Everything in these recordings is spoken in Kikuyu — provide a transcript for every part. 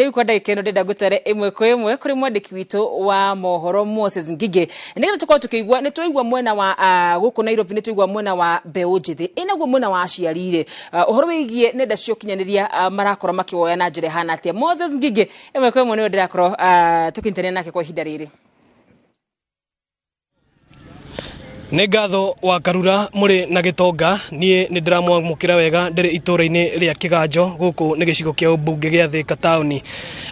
Rĩu kwa ndagĩka ĩno ndĩrenda ngũtware ĩmwe kwa ĩmwe kũrĩ mwandĩki witũ wa mohoro Moses Ngigĩ, nĩgetha tũkorwo tũkĩigua. Nĩ twaigua mwena wa gũkũ Nairobi, nĩ twaigua mwena wa mbeũ njĩthĩ, ĩ naguo mwena wa aciari rĩ, ũhoro wĩgiĩ nenda cia ũkinyanĩria marakorwo makĩwoya na njĩra ĩhana atĩa? Moses Ngigĩ ĩmwe kwa ĩmwe nĩwe ndĩrakorwo tũkĩnyitanĩra nake kwa ihinda rĩrĩ. Nĩ ngatho wa Karura mũrĩ na gĩtonga. Niĩ nĩ ndĩramwamũkĩra wega ndĩrĩ itũũra-inĩ rĩa Kĩganjo. Gũkũ nĩ gĩcigo kĩa ũmbunge gĩa Thĩka taũni,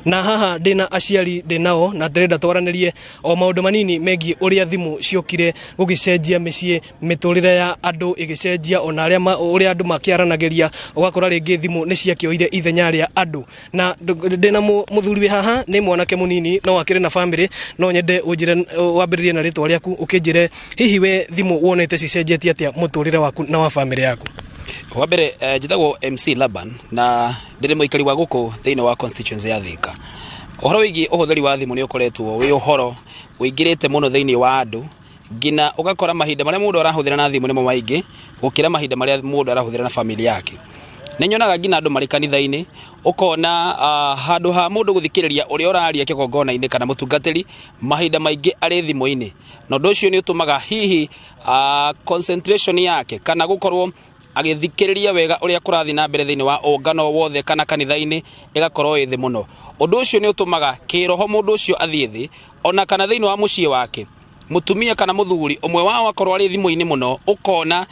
na haha ndĩna aciari ndĩ nao, na ndĩrenda twaranĩrie o maũndũ manini megiĩ ũrĩa thimũ ciokire gũgĩcenjia mĩciĩ, mĩtũrĩre ya andũ ĩgĩcenjia, ona arĩa ũrĩa andũ makĩaranagĩria, ũgakora rĩngĩ thimũ nĩ ciakĩoire ithenya rĩa andũ. Na ndĩna mũthuri wĩ haha, nĩ mwanake mũnini no akĩrĩ na famĩlĩ. No nyende ũnjĩre, wambĩrĩrie na rĩtwa rĩaku, ũkĩnjĩre hihi we thimũ wonete cicenjetie atĩa mũtũrĩre waku na wa famĩlĩ yaku. Wa mbere, njĩtagwo MC Laban na ndĩrĩ mũikari wa gũkũ thĩinĩ wa constituency ya Thĩka. Ũhoro wĩgiĩ ũhũthĩri wa thimũ nĩ ũkoretwo wĩ ũhoro ũingĩrĩte mũno thĩinĩ wa andũ, nginya ũgakora mahinda marĩa mũndũ arahũthĩra na thimũ nĩmo maingĩ gũkĩra mahinda marĩa mũndũ arahũthĩra na famĩlĩ yake. Nĩ nyonaga nginya andũ marĩ kanitha-inĩ, ũkona handũ ha mũndũ gũthikĩrĩria ũrĩa ũraria kĩgongona-inĩ kana mũtungatĩri, mahinda maingĩ arĩ thimũ-inĩ, na ũndũ ũcio nĩ ũtũmaga hihi concentration yake kana gũkorwo agĩthikĩrĩria wega ũrĩa kũrathiĩ na mbere thĩinĩ wa ũngano wothe kana kanitha-inĩ ĩgakorwo ĩ thĩ mũno. Ũndũ ũcio nĩ ũtũmaga kĩroho mũndũ ũcio athiĩ thĩ, ona kana thĩinĩ wa mũciĩ wake mũtumia kana mũthuri ũmwe wao akorwo arĩ thimũ-inĩ mũno, ũkona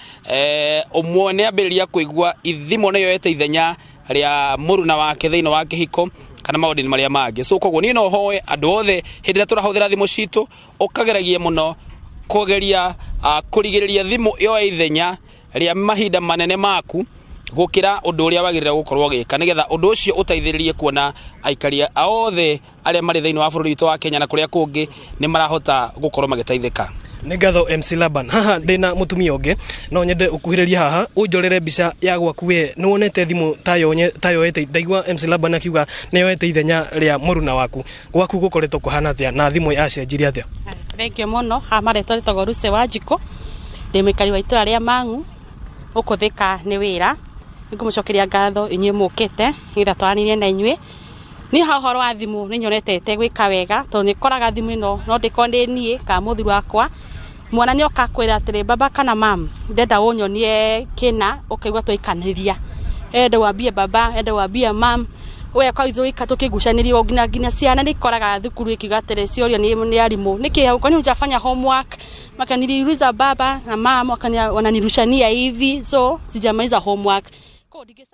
ũmwe nĩ ambĩrĩria kũigua thimũ nĩ yoete ithenya rĩa mũruna wake thĩinĩ wa kĩhiko kana maũndũ-inĩ marĩa mangĩ. So koguo niĩ no hoe andũ othe, hĩndĩ ĩrĩa tũrahũthĩra thimũ citũ, ũkageragia mũno kũgeria kũrigĩrĩria thimũ yoe ithenya rĩa mahinda manene maku gũkĩra ũndũ ũrĩa wagĩrĩire gũkorwo ũgĩka, nĩgetha ũndũ ũcio ũteithĩrĩrie kuona aikari othe arĩa marĩ thĩinĩ wa bũrũri witũ wa Kenya na kũrĩa kũngĩ nĩ marahota gũkorwo magĩteithĩka. Nĩ ngatho, MC Laban. Haha ndĩna mũtumia ũngĩ, no nyende ũkuhĩrĩrie haha ũnjorere mbica ya gwaku. We nĩ wonete thimũ ta yoete? Ndaigua MC Laban akiuga nĩ yoete ithenya rĩa mũruna waku. Gwaku gũkoretwo kũhana atĩa na thimũ yacenjirie atĩa? Thengiũ mũno. Ha marĩtwa rĩtagwo Lucy Wanjikũ, ndĩ mũikari wa itũra rĩa Mang'u gũkũ Thĩka. Nĩ wĩra nĩngũmũcokeria ngatho inyuĩ mũkĩte nĩgetha twaranĩrie na inyuĩ. Niĩ ha ũhoro wa thimũ nĩ nyonete ĩtegwĩka wega, tondũ nĩ koraga thimũ ĩno no ndĩkorwo nĩ niĩ kana mũthuri wakwa, mwana nĩ oka kwĩra atĩrĩ, "Baba kana mam, ndenda ũnyonie kĩna." Ũkaigua twaikanĩria, enda wambie baba, enda wambie mam, we ũkaigua tũkĩgucanĩrio. Nginya ciana nĩ ikoraga thukuru ikiuga atĩrĩ, ciorio nĩ arimũ, "Nĩkĩ, kwani hujafanya homework?" Makaniliuliza baba na mam, wananirushania hivi, so sijamaliza homework. Kwa hiyo.